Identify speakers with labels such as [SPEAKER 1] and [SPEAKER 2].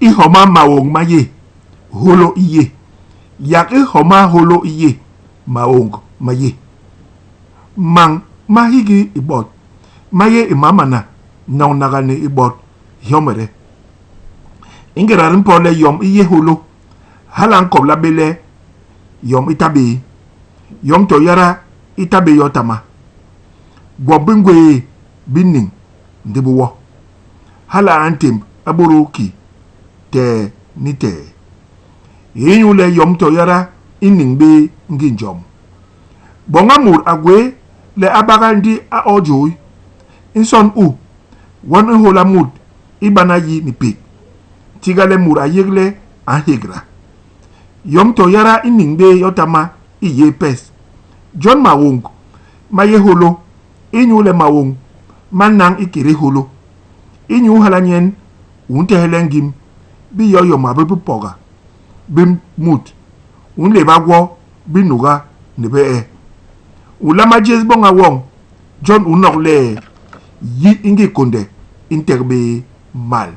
[SPEAKER 1] I homa maôñg ma yé, hôlô i yé. Yak i homa hôlô i yé, maôñg ma yé. Mañ ma hiki ibot ma yé i mamana noñnaga ni ibot hyomede. I ngéda di mpot le yom i yé hôlô, hala a nkobla bé le yom i ta bé. Yom to yada i ta bé yotama. Gwom bi ngwéé bi niñ ndi bi wo. Hala a ntémb a bôdôl ki tee ni tee. Inyule yom to yada i niñ bé ngi njom. Boña mut a gwéé le a bagal ndi a oo jôi. Nson u, won u nhôla mut i bana yi ni pék, tiga le mut a yék le a nhégda. Yom to yada i niñ bé yotama i yé pes. Jon maôñg ma yé hôlô inyule maôñg ma nnañ ikédé hôlô. Inyu hala nyen u ntehe le ngim biyoyoma bi bipoga bi mut, u nléba gwo binuga ni bie. U nlama jés boña woñ, jon u nok le yi i ngi kônde i ntek bé mal.